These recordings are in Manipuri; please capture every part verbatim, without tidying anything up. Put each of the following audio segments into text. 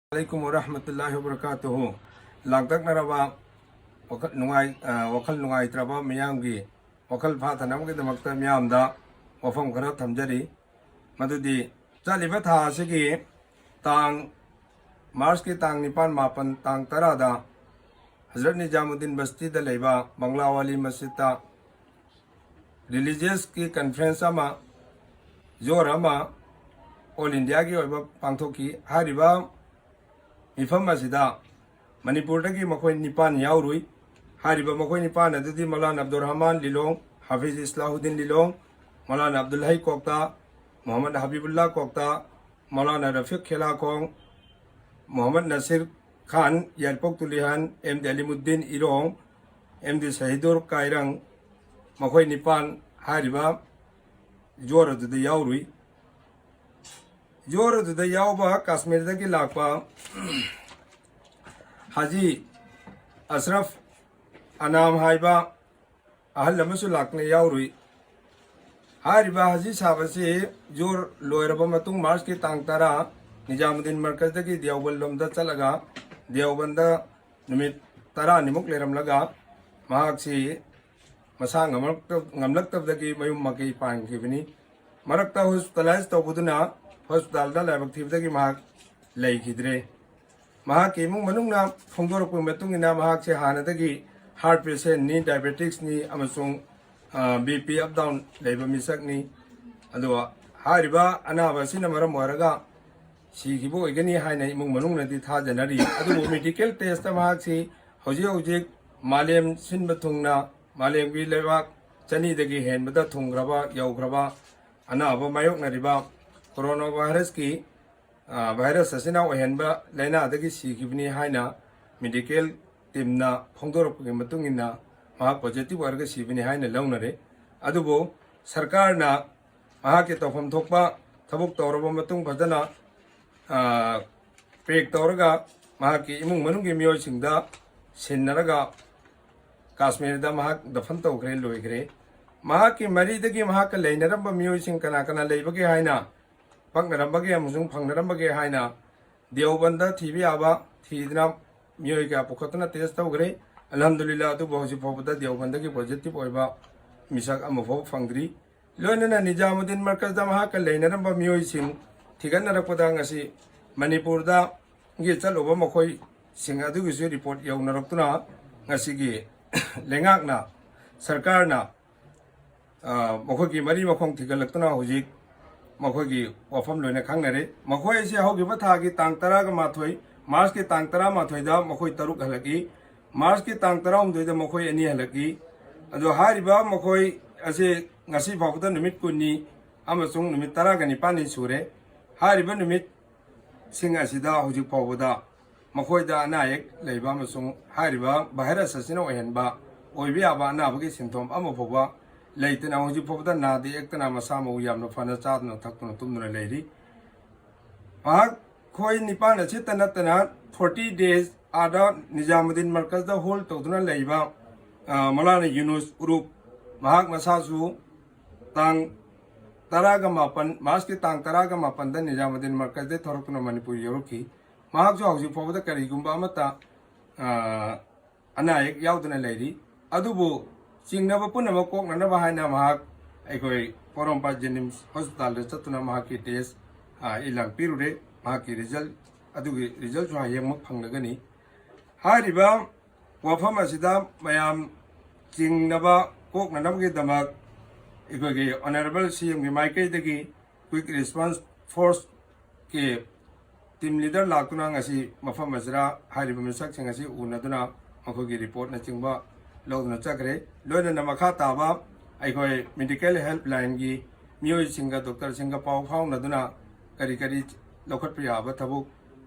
ꯑꯂꯩꯀꯨꯝ ꯋꯔꯍꯃꯇꯨꯜꯂꯥꯍꯤ ꯋꯕꯔꯀꯥꯇꯨꯍꯨ꯫ ꯂꯥꯡꯇꯛꯅꯔꯕ, ꯋꯥꯈꯜ ꯅꯨꯡꯉꯥꯏ-, ꯑ, ꯋꯥꯈꯜ ꯅꯨꯡꯉꯥꯏꯇ꯭ꯔꯕ ꯃꯤꯌꯥꯝꯒꯤ ꯋꯥꯈꯜ ꯐꯥꯊꯅꯕꯒꯤꯗꯃꯛꯇ ꯃꯤꯌꯥꯝꯗ ꯋꯥꯐꯝ ꯈꯔ ꯊꯝꯖꯔꯤ꯫ ꯃꯗꯨꯗꯤ ꯆꯠꯂꯤꯕ ꯊꯥ ꯑꯁꯤꯒꯤ ꯇꯥꯡ, ꯃꯥꯔꯆꯀꯤ ꯇꯥꯡ ꯅꯤꯄꯥꯟ, ꯃꯥꯄꯟ, ꯇꯥꯡ ꯇꯔꯥꯗ ꯍꯖꯔꯠ ꯅꯤꯖꯥꯃꯨꯗꯗꯤꯟ ꯕꯁꯇꯤꯗ ꯂꯩꯕ ꯕꯪꯒ꯭ꯂꯥ ꯋꯥꯂꯤ ꯃꯁꯖꯤꯗꯇ religious ꯀꯤ conference ꯑꯃ, ꯖꯣꯔ ꯑꯃ all India ꯒꯤ ꯑꯣꯏꯕ ꯄꯥꯡꯊꯣꯛꯈꯤ꯫ ꯍꯥꯏꯔꯤꯕ ꯃꯤꯐꯝ ꯑꯁꯤꯗ ꯃꯅꯤꯄꯨꯔꯗꯒꯤ ꯃꯈꯣꯏ ꯅꯤꯄꯥꯟ ꯌꯥꯎꯔꯨꯏ꯫ ꯍꯥꯏꯔꯤꯕ ꯃꯈꯣꯏ ꯅꯤꯄꯥꯟ ꯑꯗꯨꯗꯤ ꯃꯧꯂꯥꯅꯥ ꯑꯕꯗꯨꯔ ꯔꯍꯃꯥꯟ ꯂꯤꯂꯣꯡ, ꯍꯥꯐꯤꯖ ꯏꯁꯂꯥꯍꯨꯗꯤꯟ ꯂꯤꯂꯣꯡ, ꯃꯧꯂꯥꯅꯥ ꯑꯕꯗꯨꯜ ꯍꯩ ꯀꯣꯛꯇꯥ, ꯃꯣꯍꯝꯃꯗ ꯍꯕꯤꯕꯨꯜꯂꯥ ꯀꯣꯛꯇꯥ, ꯃꯧꯂꯥꯅꯥ ꯔꯐꯤꯛ ꯈꯦꯂꯥꯈꯣꯡ, ꯃꯣꯍꯝꯃꯗ ꯅꯁꯤꯔ ꯈꯥꯟ ꯌꯥꯏꯔꯤꯄꯣꯛ ꯇꯨꯂꯤꯍꯥꯟ, M D ꯑꯂꯤꯃꯨꯗꯗꯤꯟ ꯏꯔꯣꯡ, M D Sahidur ꯀꯥꯏꯔꯪ, ꯃꯈꯣꯏ ꯅꯤꯄꯥꯟ ꯍꯥꯏꯔꯤꯕ ꯖꯣꯔ ꯑꯗꯨꯗ ꯌꯥꯎꯔꯨꯏ꯫ ꯖꯣꯔ ꯑꯗꯨꯗ ꯌꯥꯎꯕ ꯀꯥꯁꯃꯤꯔꯗꯒꯤ ꯂꯥꯛꯄ ꯍꯥꯖꯤ ꯑꯁꯔꯐ ꯑꯅꯥꯝ ꯍꯥꯏꯕ ꯑꯍꯜ ꯑꯃꯁꯨ ꯂꯥꯛꯇꯨꯅ ꯌꯥꯎꯔꯨꯏ꯫ ꯍꯥꯏꯔꯤꯕ ꯍꯥꯖꯤ ꯁꯥꯕ ꯑꯁꯤ ꯖꯣꯔ ꯂꯣꯏꯔꯕ ꯃꯇꯨꯡ ꯃꯥꯔꯆꯀꯤ ꯇꯥꯡ ꯇꯔꯥ ꯅꯤꯖꯥꯃꯨꯗꯗꯤꯟ ꯃꯔꯀꯖꯗꯒꯤ ꯗꯤꯌꯣꯕꯟ ꯂꯣꯝꯗ ꯆꯠꯂꯒ ꯗꯤꯌꯣꯕꯟꯗ ꯅꯨꯃꯤꯠ ꯇꯔꯥꯅꯤꯃꯨꯛ ꯂꯩꯔꯝꯂꯒ ꯃꯍꯥꯛꯁꯤ ꯃꯁꯥ ꯉꯝꯂꯛꯇ-, ꯉꯝꯂꯛꯇꯕꯗꯒꯤ ꯃꯌꯨꯝ ꯃꯀꯩ ꯄꯥꯟꯈꯤꯕꯅꯤ꯫ ꯃꯔꯛꯇ ꯍꯣꯁꯄꯤꯇꯥꯂꯥꯏꯖ ꯇꯧꯕꯗꯨꯅ ꯍꯣꯁꯄꯤꯇꯥꯜꯗ ꯂꯥꯏꯕꯛ ꯊꯤꯕꯗꯒꯤ ꯃꯍꯥꯛ ꯂꯩꯈꯤꯗ꯭ꯔꯦ꯫ ꯃꯍꯥꯛꯀꯤ ꯏꯃꯨꯡ ꯃꯅꯨꯡꯅ ꯐꯣꯡꯗꯣꯔꯛꯄꯒꯤ ꯃꯇꯨꯡ ꯏꯟꯅ ꯃꯍꯥꯛꯁꯦ ꯍꯥꯟꯅꯗꯒꯤ heart patient ꯅꯤ, diabetics ꯅꯤ ꯑꯃꯁꯨꯡ, ꯑ, B P up down ꯂꯩꯕ ꯃꯤꯁꯛꯅꯤ꯫ ꯑꯗꯨꯒ ꯍꯥꯏꯔꯤꯕ ꯑꯅꯥꯕ ꯑꯁꯤꯅ ꯃꯔꯝ ꯑꯣꯏꯔꯒ ꯁꯤꯈꯤꯕ ꯑꯣꯏꯒꯅꯤ ꯍꯥꯏꯅ ꯏꯃꯨꯡ ꯃꯅꯨꯡꯅꯗꯤ ꯊꯥꯖꯅꯔꯤ꯫ ꯑꯗꯨꯕꯨ medical test ꯇ ꯃꯍꯥꯛꯁꯤ ꯍꯧꯖꯤꯛ ꯍꯧꯖꯤꯛ ꯃꯥꯂꯦꯝ ꯁꯤꯟꯕ ꯊꯨꯡꯅ ꯃꯥꯂꯦꯝꯒꯤ ꯂꯩꯕꯥꯛ ꯆꯅꯤꯗꯒꯤ ꯍꯦꯟꯕꯗ ꯊꯨꯡꯈ꯭ꯔꯕ, ꯌꯧꯈ꯭ꯔꯕ ꯑꯅꯥꯕ ꯃꯥꯌꯣꯛꯅꯔꯤꯕ ꯀꯣꯔꯣꯅꯥ ꯚꯥꯏꯔꯁꯀꯤ, ꯑ, ꯚꯥꯏꯔꯁ ꯑꯁꯤꯅ ꯑꯣꯏꯍꯟꯕ ꯂꯥꯏꯅꯥꯗꯒꯤ ꯁꯤꯈꯤꯕꯅꯤ ꯍꯥꯏꯅ medical team ꯅ ꯐꯣꯡꯗꯣꯔꯛꯄꯒꯤ ꯃꯇꯨꯡ ꯏꯟꯅ ꯃꯍꯥꯛ positive ꯑꯣꯏꯔꯒ ꯁꯤꯕꯅꯤ ꯍꯥꯏꯅ ꯂꯧꯅꯔꯦ꯫ ꯑꯗꯨꯕꯨ ꯁꯔꯀꯥꯔꯅ ꯃꯍꯥꯛꯀꯤ ꯇꯧꯐꯝ ꯊꯣꯛꯄ ꯊꯕꯛ ꯇꯧꯔꯕ ꯃꯇꯨꯡ ꯐꯖꯅ, ꯑ, pack ꯇꯧꯔꯒ ꯃꯍꯥꯛꯀꯤ ꯏꯃꯨꯡ ꯃꯅꯨꯡꯒꯤ ꯃꯤꯑꯣꯏꯁꯤꯡꯗ ꯁꯤꯟꯅꯔꯒ ꯀꯥꯁꯃꯤꯔꯗ ꯃꯍꯥꯛ ꯗꯐꯟ ꯇꯧꯈ꯭ꯔꯦ, ꯂꯣꯏꯈ꯭ꯔꯦ꯫ ꯃꯍꯥꯛꯀꯤ ꯃꯔꯤꯗꯒꯤ ꯃꯍꯥꯛꯀ ꯂꯩꯅꯔꯝꯕ ꯃꯤꯑꯣꯏꯁꯤꯡ ꯀꯅꯥ ꯀꯅꯥ ꯂꯩꯕꯒꯦ ꯍꯥꯏꯅ, ꯄꯛꯅꯔꯝꯕꯒꯦ ꯑꯃꯁꯨꯡ ꯐꯪꯅꯔꯝꯕꯒꯦ ꯍꯥꯏꯅ ꯗꯤꯑꯣꯕꯟꯗ ꯊꯤꯕ ꯌꯥꯕ ꯊꯤꯗꯅ ꯃꯤꯑꯣꯏ ꯀꯌꯥ ꯄꯨꯈꯠꯇꯨꯅ ꯇꯦꯁ ꯇꯧꯈ꯭ꯔꯦ꯫ ꯑꯜꯍꯝꯗꯨꯂꯤꯜꯂꯥ, ꯑꯗꯨꯕꯨ ꯍꯧꯖꯤꯛ ꯐꯥꯎꯕꯗ ꯗꯤꯑꯣꯕꯟꯗꯒꯤ ꯄꯣꯖꯤꯇꯤꯚ ꯑꯣꯏꯕ ꯃꯤꯁꯛ ꯑꯃꯐꯥꯎ ꯐꯪꯗ꯭ꯔꯤ꯫ ꯂꯣꯏꯅꯅ ꯅꯤꯖꯥꯃꯨꯗꯗꯤꯟ ꯃꯔꯀꯖꯗ ꯃꯍꯥꯛꯀ ꯂꯩꯅꯔꯝꯕ ꯃꯤꯑꯣꯏꯁꯤꯡ ꯊꯤꯒꯠꯅꯔꯛꯄꯗ ꯉꯁꯤ ꯃꯅꯤꯄꯨꯔꯗꯒꯤ ꯆꯠꯂꯨꯕ ꯃꯈꯣꯏꯁꯤꯡ ꯑꯗꯨꯒꯤꯁꯨ ꯔꯤꯄꯣꯔꯠ ꯌꯧꯅꯔꯛꯇꯨꯅ ꯉꯁꯤꯒꯤ ꯂꯩꯉꯥꯛꯅ, ꯁꯔꯀꯥꯔꯅ, ꯑ, ꯃꯈꯣꯏꯒꯤ ꯃꯔꯤ ꯃꯈꯣꯡ ꯊꯤꯒꯠꯂꯛꯇꯨꯅ ꯍꯧꯖꯤꯛ ꯃꯈꯣꯏꯒꯤ ꯋꯥꯐꯝ ꯂꯣꯏꯅ ꯈꯪꯅꯔꯦ꯫ ꯃꯈꯣꯏ ꯑꯁꯤ ꯍꯧꯈꯤꯕ ꯊꯥꯒꯤ ꯇꯥꯡ ꯇꯔꯥꯒ ꯃꯥꯊꯣꯏ, ꯃꯥꯔꯆꯀꯤ ꯇꯥꯡ ꯇꯔꯥꯃꯥꯊꯣꯏꯗ ꯃꯈꯣꯏ ꯇꯔꯨꯛ ꯍꯜꯂꯛꯏ꯫ ꯃꯥꯔꯆꯀꯤ ꯇꯥꯡ ꯇꯔꯥꯍꯨꯝꯗꯣꯏꯗ ꯃꯈꯣꯏ ꯑꯅꯤ ꯍꯜꯂꯛꯏ꯫ ꯑꯗꯣ ꯍꯥꯏꯔꯤꯕ ꯃꯈꯣꯏ ꯑꯁꯤ ꯉꯁꯤ ꯐꯥꯎꯕꯗ ꯅꯨꯃꯤꯠ ꯀꯨꯟꯅꯤ ꯑꯃꯁꯨꯡ ꯅꯨꯃꯤꯠ ꯇꯔꯥꯒ ꯅꯤꯄꯥꯜꯅꯤ ꯁꯨꯔꯦ꯫ ꯍꯥꯏꯔꯤꯕ ꯅꯨꯃꯤꯠꯁꯤꯡ ꯑꯁꯤꯗ ꯍꯧꯖꯤꯛ ꯐꯥꯎꯕꯗ ꯃꯈꯣꯏꯗ ꯑꯅꯥ ꯑꯌꯦꯛ ꯂꯩꯕ ꯑꯃꯁꯨꯡ ꯍꯥꯏꯔꯤꯕ ꯚꯥꯏꯔꯁ ꯑꯁꯤꯅ ꯑꯣꯏꯍꯟꯕ, ꯑꯣꯏꯕ ꯌꯥꯕ ꯑꯅꯥꯕꯒꯤ ꯁꯤꯟꯊꯣꯝ ꯑꯃ ꯐꯥꯎꯕ ꯂꯩꯇꯅ ꯍꯧꯖꯤꯛ ꯐꯥꯎꯕꯗ ꯅꯥꯗ ꯌꯦꯛꯇꯅ ꯃꯁꯥ ꯃꯎ ꯌꯥꯝꯅ ꯐꯅ ꯆꯥꯗꯨꯅ ꯊꯛꯇꯨꯅ ꯇꯨꯝꯗꯨꯅ ꯂꯩꯔꯤ꯫ ꯃꯈꯣꯏ ꯅꯤꯄꯥꯟ ꯑꯁꯤꯇ ꯅꯠꯇꯅ forty days ꯑꯥꯗ ꯅꯤꯖꯥꯃꯨꯗꯗꯤꯟ ꯃꯔꯀꯖꯗ ꯍꯣꯜ ꯇꯧꯗꯨꯅ ꯂꯩꯕ, ꯑ, ꯃꯧꯂꯥꯅꯥ ꯌꯨꯅꯨꯁ ꯎꯔꯨꯞ, ꯃꯍꯥꯛ ꯃꯁꯥꯁꯨ ꯇꯥꯡ ꯇꯔꯥꯒ ꯃꯥꯄꯟ, ꯃꯥꯔꯆꯀꯤ ꯇꯥꯡ ꯇꯔꯥꯒ ꯃꯥꯄꯟꯗ ꯅꯤꯖꯥꯃꯨꯗꯗꯤꯟ ꯃꯔꯀꯖꯗꯒꯤ ꯊꯣꯔꯛꯇꯨꯅ ꯃꯅꯤꯄꯨꯔ ꯌꯧꯔꯛꯈꯤ꯫ ꯃꯍꯥꯛꯁꯨ ꯍꯧꯖꯤꯛ ꯐꯥꯎꯕꯗ ꯀꯔꯤꯒꯨꯝꯕ ꯑꯃꯠꯇ, ꯑ, ꯑꯅꯥ ꯑꯌꯦꯛ ꯌꯥꯎꯗꯅ ꯂꯩꯔꯤ꯫ ꯑꯗꯨꯕꯨ ꯆꯤꯡꯅꯕ ꯄꯨꯝꯅꯃꯛ ꯀꯣꯛꯅꯅꯕ ꯍꯥꯏꯅ ꯃꯍꯥꯛ ꯑꯩꯈꯣꯏ ꯄꯣꯔꯣꯝꯄꯥꯠ ꯖꯦꯅꯤꯝꯁ ꯍꯣꯁꯄꯤꯇꯥꯜꯗ ꯆꯠꯇꯨꯅ ꯃꯍꯥꯛꯀꯤ ꯇꯦꯁ, ꯑ, ꯏ ꯂꯥꯡ ꯄꯤꯔꯨꯔꯦ꯫ ꯃꯍꯥꯛꯀꯤ ꯔꯤꯖꯜ, ꯑꯗꯨꯒꯤ ꯔꯤꯖꯜꯁꯨ ꯍꯌꯦꯡꯃꯛ ꯐꯪꯂꯒꯅꯤ꯫ ꯍꯥꯏꯔꯤꯕ ꯋꯥꯐꯝ ꯑꯁꯤꯗ ꯃꯌꯥꯝ ꯆꯤꯡꯅꯕ ꯀꯣꯛꯅꯅꯕꯒꯤꯗꯃꯛ ꯑꯩꯈꯣꯏꯒꯤ ꯑꯣꯅꯔꯦꯕꯜ ꯁꯤ ꯑꯦꯝꯒꯤ ꯃꯥꯏꯀꯩꯗꯒꯤ ꯀ꯭ꯋꯤꯛ ꯔꯦꯁꯄꯣꯟꯁ ꯐꯣꯔꯁꯀꯤ ꯇꯤꯝ ꯂꯤꯗꯔ ꯂꯥꯛꯇꯨꯅ ꯉꯁꯤ ꯃꯐꯝ ꯑꯁꯤꯗ ꯍꯥꯏꯔꯤꯕ ꯃꯤꯁꯛꯁꯤꯡ ꯑꯁꯤ ꯎꯅꯗꯨꯅ ꯃꯈꯣꯏꯒꯤ ꯔꯤꯄꯣꯔꯠꯅꯆꯤꯡꯕ ꯂꯧꯗꯨꯅ ꯆꯠꯈ꯭ꯔꯦ꯫ ꯂꯣꯏꯅꯅ ꯃꯈꯥ ꯇꯥꯕ ꯑꯩꯈꯣꯏ ꯃꯦꯗꯤꯀꯦꯜ ꯍꯦꯜꯞ ꯂꯥꯏꯟꯒꯤ ꯃꯤꯑꯣꯏꯁꯤꯡꯒ, ꯗꯣꯛꯇꯔꯁꯤꯡꯒ ꯄꯥꯎ ꯐꯥꯎꯅꯗꯨꯅ ꯀꯔꯤ ꯀꯔꯤ ꯂꯧꯈꯠꯄ ꯌꯥꯕ ꯊꯕꯛ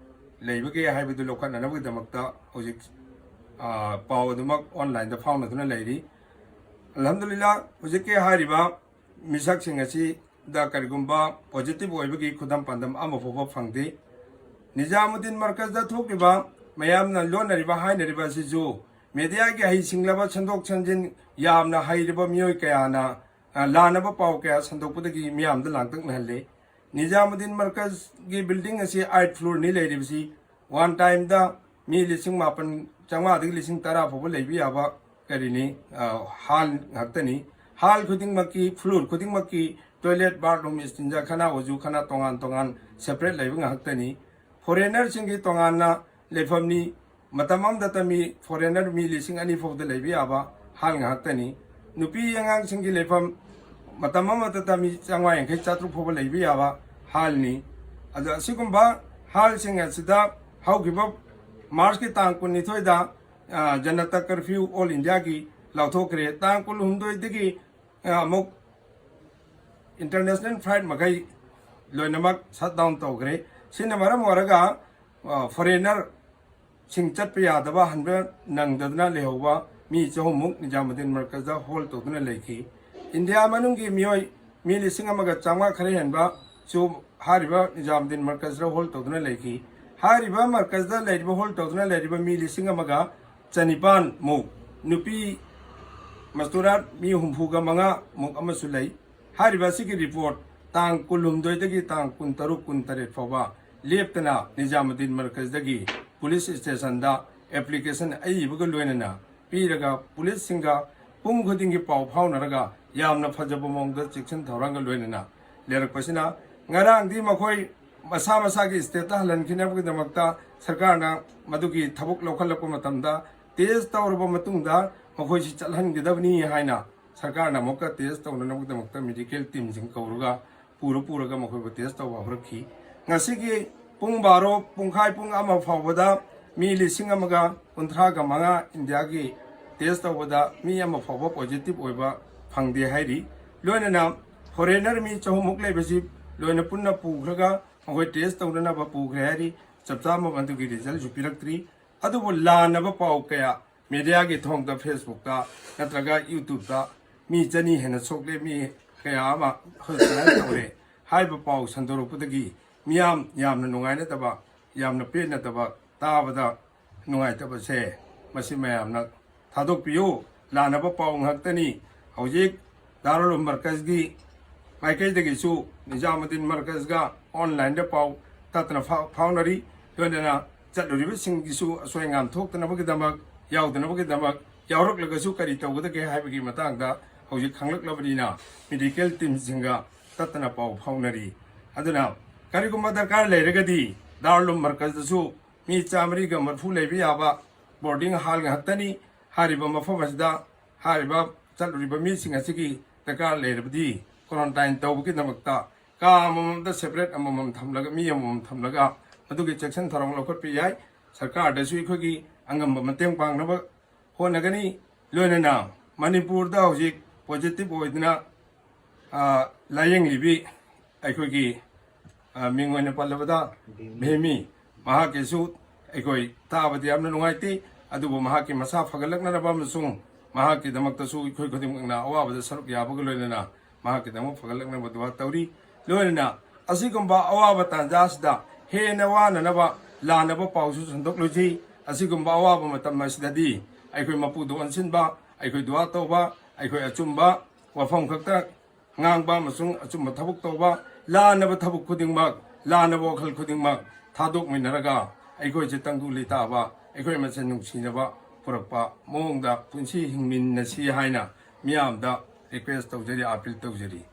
ꯂꯩꯕꯒꯦ ꯍꯥꯏꯕꯗꯨ ꯂꯧꯈꯠꯅꯅꯕꯒꯤꯗꯃꯛꯇ ꯍꯧꯖꯤꯛ, ꯑ, ꯄꯥꯎ ꯑꯗꯨꯃꯛ ꯑꯣꯟꯂꯥꯏꯟꯗ ꯐꯥꯎꯅꯗꯨꯅ ꯂꯩꯔꯤ꯫ ꯑꯜꯍꯝꯗꯨꯂꯤꯜꯂꯥ, ꯍꯧꯖꯤꯛꯀꯤ ꯍꯥꯏꯔꯤꯕ ꯃꯤꯁꯛꯁꯤꯡ ꯑꯁꯤꯗ ꯀꯔꯤꯒꯨꯝꯕ ꯄꯣꯖꯤꯇꯤꯚ ꯑꯣꯏꯕꯒꯤ ꯈꯨꯗꯝ ꯄꯥꯟꯗꯝ ꯑꯃ ꯐꯥꯎꯕ ꯐꯪꯗꯦ꯫ ꯅꯤꯖꯥꯃꯨꯗꯗꯤꯟ ꯃꯔꯀꯖꯗ ꯊꯣꯛꯂꯤꯕ ꯃꯌꯥꯝꯅ ꯂꯣꯟꯅꯔꯤꯕ, ꯍꯥꯏꯅꯔꯤꯕ ꯑꯁꯤꯁꯨ ꯃꯦꯗꯤꯌꯥꯒꯤ ꯍꯩꯁꯤꯡꯂꯕ ꯁꯦꯝꯗꯣꯛ ꯁꯦꯝꯖꯤꯟ ꯌꯥꯝꯅ ꯍꯩꯔꯕ ꯃꯤꯑꯣꯏ ꯀꯌꯥꯅ, ꯑ, ꯂꯥꯟꯅꯕ ꯄꯥꯎ ꯀꯌꯥ ꯁꯟꯗꯣꯛꯄꯗꯒꯤ ꯃꯤꯌꯥꯝꯗ ꯂꯥꯡꯇꯛꯅꯍꯜꯂꯦ꯫ ꯅꯤꯖꯥꯃꯨꯗꯤꯟ ꯃꯔꯀꯖꯒꯤ building ꯑꯁꯤ eight floorꯅꯤ ꯂꯩꯔꯤꯕꯁꯤ꯫ One timeꯗ ꯃꯤ ꯂꯤꯁꯤꯡ ꯃꯥꯄꯟ ꯆꯥꯝꯃꯉꯥꯗꯒꯤ ꯂꯤꯁꯤꯡ ꯇꯔꯥ ꯐꯥꯎꯕ ꯂꯩꯕ ꯌꯥꯕ ꯀꯔꯤꯅꯤ, ꯑ, hall ꯉꯥꯛꯇꯅꯤ꯫ Hall ꯈꯨꯗꯤꯡꯃꯛꯀꯤ, floor ꯈꯨꯗꯤꯡꯃꯛꯀꯤ toilet, bathroom, ꯏꯁꯇꯤꯟꯖꯥꯈꯥꯅꯥ, ꯑꯣꯖꯨꯈꯥꯅꯥ ꯇꯣꯉꯥꯟ ꯇꯣꯉꯥꯟ separate ꯂꯩꯕ ꯉꯥꯛꯇꯅꯤ꯫ Foreignerꯁꯤꯡꯒꯤ ꯇꯣꯉꯥꯟꯅ ꯂꯩꯐꯝꯅꯤ꯫ ꯃꯇꯝ ꯑꯃꯗꯇ ꯃꯤ foreigner ꯃꯤ ꯂꯤꯁꯤꯡ ꯑꯅꯤ ꯐꯥꯎꯗ ꯂꯩꯕ ꯌꯥꯕ hall ꯉꯥꯛꯇꯅꯤ꯫ ꯅꯨꯄꯤ ꯑꯉꯥꯡꯁꯤꯡꯒꯤ ꯂꯩꯐꯝ ꯃꯇꯝ ꯑꯃꯗꯇ ꯃꯤ ꯆꯥꯝꯃꯉꯥ ꯌꯥꯡꯈꯩ ꯆꯥꯇ꯭ꯔꯨꯛ ꯐꯥꯎꯕ ꯂꯩꯕ ꯌꯥꯕ hallꯅꯤ꯫ ꯑꯗꯣ ꯑꯁꯤꯒꯨꯝꯕ hallꯁꯤꯡ ꯑꯁꯤꯗ ꯍꯧꯈꯤꯕ Marchꯀꯤ ꯇꯥꯡ ꯀꯨꯟꯅꯤꯊꯣꯏꯗ, ꯑ, ꯖꯅꯇꯥ curfew all Indiaꯒꯤ ꯂꯥꯎꯊꯣꯛꯈ꯭ꯔꯦ꯫ ꯇꯥꯡ ꯀꯨꯟꯍꯨꯝꯗꯣꯏꯗꯒꯤ, ꯑ, ꯑꯃꯨꯛ international flight ꯃꯈꯩ ꯂꯣꯏꯅꯃꯛ shut down ꯇꯧꯈ꯭ꯔꯦ꯫ ꯁꯤꯅ ꯃꯔꯝ ꯑꯣꯏꯔꯒ, ꯑ, foreignerꯁꯤꯡ ꯆꯠꯄ ꯌꯥꯗꯕ, ꯍꯟꯕ ꯅꯪꯗꯗꯅ ꯂꯩꯍꯧꯕ ꯃꯤ ꯆꯍꯨꯝꯃꯨꯛ ꯅꯤꯖꯥꯃꯨꯗꯤꯟ ꯃꯔꯀꯖꯗ hold ꯇꯧꯗꯨꯅ ꯂꯩꯈꯤ꯫ ꯏꯟꯗꯤꯌꯥ ꯃꯅꯨꯡꯒꯤ ꯃꯤꯑꯣꯏ ꯃꯤ ꯂꯤꯁꯤꯡ ꯑꯃꯒ ꯆꯥꯝꯃꯉꯥ ꯈꯔ ꯍꯦꯟꯕꯁꯨ ꯍꯥꯏꯔꯤꯕ ꯅꯤꯖꯥꯃꯨꯗꯤꯟ ꯃꯔꯀꯖꯗ hold ꯇꯧꯗꯨꯅ ꯂꯩꯈꯤ꯫ ꯍꯥꯏꯔꯤꯕ ꯃꯔꯀꯖꯗ ꯂꯩꯔꯤꯕ, hold ꯇꯧꯗꯨꯅ ꯂꯩꯔꯤꯕ ꯃꯤ ꯂꯤꯁꯤꯡ ꯑꯃꯒ ꯆꯅꯤꯄꯥꯟ ꯃꯨꯛ, ꯅꯨꯄꯤ ꯃꯁꯇꯨꯔꯥꯠ ꯃꯤ ꯍꯨꯝꯐꯨꯒ ꯃꯉꯥ ꯃꯨꯛ ꯑꯃꯁꯨ ꯂꯩ꯫ ꯍꯥꯏꯔꯤꯕ ꯑꯁꯤꯒꯤ report ꯇꯥꯡ ꯀꯨꯟꯍꯨꯝꯗꯣꯏꯗꯒꯤ ꯇꯥꯡ ꯀꯨꯟꯇꯔꯨꯛ, ꯀꯨꯟꯇꯔꯦꯠ ꯐꯥꯎꯕ ꯂꯦꯞꯇꯅ ꯅꯤꯖꯥꯃꯨꯗꯤꯟ ꯃꯔꯀꯖꯗꯒꯤ police stationꯗ application ꯑꯏꯕꯒ ꯂꯣꯏꯅꯅ ꯄꯤꯔꯒ, policeꯁꯤꯡꯒ ꯄꯨꯡ ꯈꯨꯗꯤꯡꯒꯤ ꯄꯥꯎ ꯐꯥꯎꯅꯔꯒ, ꯌꯥꯝꯅ ꯐꯖꯕ ꯃꯑꯣꯡꯗ ꯆꯦꯛꯁꯤꯟ ꯊꯧꯔꯥꯡꯒ ꯂꯣꯏꯅꯅ ꯂꯩꯔꯛꯄꯁꯤꯅ, ꯉꯔꯥꯡꯗꯤ ꯃꯈꯣꯏ ꯃꯁꯥ ꯃꯁꯥꯒꯤ stateꯇ ꯍꯜꯍꯟꯈꯤꯅꯕꯒꯤꯗꯃꯛꯇ ꯁꯔꯀꯥꯔꯅ ꯃꯗꯨꯒꯤ ꯊꯕꯛ ꯂꯧꯈꯠꯂꯛꯄ ꯃꯇꯝꯗ, test ꯇꯧꯔꯕ ꯃꯇꯨꯡꯗ ꯃꯈꯣꯏꯁꯤ ꯆꯠꯍꯟꯒꯗꯕꯅꯤ ꯍꯥꯏꯅ ꯁꯔꯀꯥꯔꯅ ꯑꯃꯨꯛꯀ test ꯇꯧꯅꯅꯕꯒꯤꯗꯃꯛꯇ medical teamꯁꯤꯡ ꯀꯧꯔꯒ, ꯄꯨꯔ ꯄꯨꯔꯒ ꯃꯈꯣꯏꯕꯨ test ꯇꯧꯕ ꯍꯧꯔꯛꯈꯤ꯫ ꯉꯁꯤꯒꯤ ꯄꯨꯡ ꯕꯥꯔꯣ, ꯄꯨꯡꯈꯥꯏ ꯄꯨꯡ ꯑꯃ ꯐꯥꯎꯕꯗ ꯃꯤ ꯂꯤꯁꯤꯡ ꯑꯃꯒ ꯀꯨꯟꯊ꯭ꯔꯥꯒ ꯃꯉꯥ ꯏꯟꯗꯤꯌꯥꯒꯤ test ꯇꯧꯕꯗ ꯃꯤ ꯑꯃ ꯐꯥꯎꯕ positive ꯑꯣꯏꯕ ꯐꯪꯗꯦ ꯍꯥꯏꯔꯤ꯫ ꯂꯣꯏꯅꯅ foreigner ꯃꯤ ꯆꯍꯨꯝꯃꯨꯛ ꯂꯩꯕꯁꯤ ꯂꯣꯏꯅ ꯄꯨꯟꯅ ꯄꯨꯈ꯭ꯔꯒ ꯃꯈꯣꯏ test ꯇꯧꯅꯅꯕ ꯄꯨꯈ꯭ꯔꯦ ꯍꯥꯏꯔꯤ꯫ ꯆꯞ ꯆꯥꯕ ꯃꯗꯨꯒꯤ resultꯁꯨ ꯄꯤꯔꯛꯇ꯭ꯔꯤ꯫ ꯑꯗꯨꯕꯨ ꯂꯥꯟꯅꯕ ꯄꯥꯎ ꯀꯌꯥ mediaꯒꯤ ꯊꯣꯡꯗ, Facebookꯇ ꯅꯠꯇ꯭ꯔꯒ YouTubeꯇ ꯃꯤ ꯆꯅꯤ ꯍꯦꯟꯅ ꯁꯣꯛꯂꯦ, ꯃꯤ ꯀꯌꯥ ꯑꯃ hospitalize ꯇꯧꯔꯦ ꯍꯥꯏꯕ ꯄꯥꯎ ꯁꯟꯗꯣꯔꯛꯄꯗꯒꯤ ꯃꯤꯌꯥꯝ ꯌꯥꯝꯅ ꯅꯨꯡꯉꯥꯏꯅꯗꯕ, ꯌꯥꯝꯅ ꯄꯦꯟꯅꯗꯕ, ꯇꯥꯕꯗ ꯅꯨꯡꯉꯥꯏꯇꯕꯁꯦ ꯃꯁꯤ ꯃꯌꯥꯝꯅ ꯊꯥꯗꯣꯛꯄꯤꯌꯨ꯫ ꯂꯥꯟꯅꯕ ꯄꯥꯎ ꯉꯥꯛꯇꯅꯤ꯫ ꯍꯧꯖꯤꯛ ꯗꯥꯔꯨꯜ ꯃꯔꯀꯖꯒꯤ ꯃꯥꯏꯀꯩꯗꯒꯤꯁꯨ ꯅꯤꯖꯥꯃꯨꯗꯗꯤꯟ ꯃꯔꯀꯖꯒ ꯑꯣꯟꯂꯥꯏꯟꯗ ꯄꯥꯎ ꯇꯠꯇꯅ ꯐꯥꯎ-, ꯐꯥꯎꯅꯔꯤ꯫ ꯂꯣꯏꯅꯅ ꯆꯠꯂꯨꯔꯤꯕꯁꯤꯡꯒꯤꯁꯨ ꯑꯁꯣꯏ ꯑꯉꯥꯝ ꯊꯣꯛꯇꯅꯕꯒꯤꯗꯃꯛ, ꯌꯥꯎꯗꯅꯕꯒꯤꯗꯃꯛ, ꯌꯥꯎꯔꯛꯂꯒꯁꯨ ꯀꯔꯤ ꯇꯧꯒꯗꯒꯦ ꯍꯥꯏꯕꯒꯤ ꯃꯇꯥꯡꯗ ꯍꯧꯖꯤꯛ ꯈꯪꯂꯛꯂꯕꯅꯤꯅ medical teamꯁꯤꯡꯒ ꯇꯠꯇꯅ ꯄꯥꯎ ꯐꯥꯎꯅꯔꯤ꯫ ꯑꯗꯨꯅ ꯀꯔꯤꯒꯨꯝꯕ ꯗꯔꯀꯥꯔ ꯂꯩꯔꯒꯗꯤ ꯗꯥꯔꯨꯜ ꯃꯔꯀꯖꯇꯁꯨ ꯃꯤ ꯆꯥꯃꯔꯤꯒ ꯃꯔꯤꯐꯨ ꯂꯩꯕ ꯌꯥꯕ boarding hall ꯉꯥꯛꯇꯅꯤ꯫ ꯍꯥꯏꯔꯤꯕ ꯃꯐꯝ ꯑꯁꯤꯗ ꯍꯥꯏꯔꯤꯕ ꯆꯠꯂꯨꯔꯤꯕ ꯃꯤꯁꯤꯡ ꯑꯁꯤꯒꯤ ꯗꯔꯀꯥꯔ ꯂꯩꯔꯕꯗꯤ quarantine ꯇꯧꯕꯒꯤꯗꯃꯛꯇ ꯀꯥ ꯑꯃꯃꯝꯗ separate ꯑꯃꯃꯝ ꯊꯝꯂꯒ, ꯃꯤ ꯑꯃꯃꯝ ꯊꯝꯂꯒ ꯃꯗꯨꯒꯤ ꯆꯦꯛꯁꯤꯟ ꯊꯧꯔꯥꯡ ꯂꯧꯈꯠꯄ ꯌꯥꯏ꯫ ꯁꯔꯀꯥꯔꯗꯁꯨ ꯑꯩꯈꯣꯏꯒꯤ ꯑꯉꯝꯕ ꯃꯇꯦꯡ ꯄꯥꯡꯅꯕ ꯍꯣꯠꯅꯒꯅꯤ꯫ ꯂꯣꯏꯅꯅ ꯃꯅꯤꯄꯨꯔꯗ ꯍꯧꯖꯤꯛ positive ꯑꯣꯏꯗꯨꯅ, ꯑ, ꯂꯥꯌꯦꯡꯂꯤꯕꯤ ꯑꯩꯈꯣꯏꯒꯤ, ꯑ, ꯃꯤꯡ ꯑꯣꯏꯅ ꯄꯜꯂꯕꯗ ꯚꯦꯃꯤ, ꯃꯍꯥꯛꯀꯤꯁꯨ ꯑꯩꯈꯣꯏ ꯇꯥꯕꯗ ꯌꯥꯝꯅ ꯅꯨꯡꯉꯥꯏꯇꯦ꯫ ꯑꯗꯨꯕꯨ ꯃꯍꯥꯛꯀꯤ ꯃꯁꯥ ꯐꯒꯠꯂꯛꯅꯅꯕ ꯑꯃꯁꯨꯡ ꯃꯍꯥꯛꯀꯤꯗꯃꯛꯇꯁꯨ ꯑꯩꯈꯣꯏ ꯈꯨꯗꯤꯡꯃꯛꯅ ꯑꯋꯥꯕꯗ ꯁꯔꯨꯛ ꯌꯥꯕꯒ ꯂꯣꯏꯅꯅ ꯃꯍꯥꯛꯀꯤꯗꯃꯛ ꯐꯒꯠꯂꯛꯅꯕ ꯗꯨꯋꯥ ꯇꯧꯔꯤ꯫ ꯂꯣꯏꯅꯅ ꯑꯁꯤꯒꯨꯝꯕ ꯑꯋꯥꯕ ꯇꯥꯟꯖꯥ ꯑꯁꯤꯗ ꯍꯦꯟꯅ ꯋꯥꯅꯅꯕ ꯂꯥꯟꯅꯕ ꯄꯥꯎꯁꯨ ꯁꯟꯗꯣꯛꯂꯨꯁꯤ꯫ ꯑꯁꯤꯒꯨꯝꯕ ꯑꯋꯥꯕ ꯃꯇꯝ ꯑꯁꯤꯗꯗꯤ ꯑꯩꯈꯣꯏ ꯃꯄꯨꯗ ꯑꯣꯟꯁꯤꯟꯕ, ꯑꯩꯈꯣꯏ ꯗꯨꯋꯥ ꯇꯧꯕ, ꯑꯩꯈꯣꯏ ꯑꯆꯨꯝꯕ ꯋꯥꯐꯝ ꯈꯛꯇ ꯉꯥꯡꯕ ꯑꯃꯁꯨꯡ ꯑꯆꯨꯝꯕ ꯊꯕꯛ ꯇꯧꯕ, ꯂꯥꯟꯅꯕ ꯊꯕꯛ ꯈꯨꯗꯤꯡꯃꯛ, ꯂꯥꯟꯅꯕ ꯋꯥꯈꯜ ꯈꯨꯗꯤꯡꯃꯛ ꯊꯥꯗꯣꯛꯃꯤꯟꯅꯔꯒ ꯑꯩꯈꯣꯏꯁꯦ ꯇꯪꯗꯨ ꯂꯩꯇꯥꯕ, ꯑꯩꯈꯣꯏ ꯃꯁꯦꯟ ꯅꯨꯡꯁꯤꯅꯕ ꯄꯨꯔꯛꯄ ꯃꯑꯣꯡꯗ ꯄꯨꯟꯁꯤ ꯍꯤꯡꯃꯤꯟꯅꯁꯤ ꯍꯥꯏꯅ ꯃꯤꯌꯥꯝꯗ request ꯇꯧꯖꯔꯤ, appeal ꯇꯧꯖꯔꯤ꯫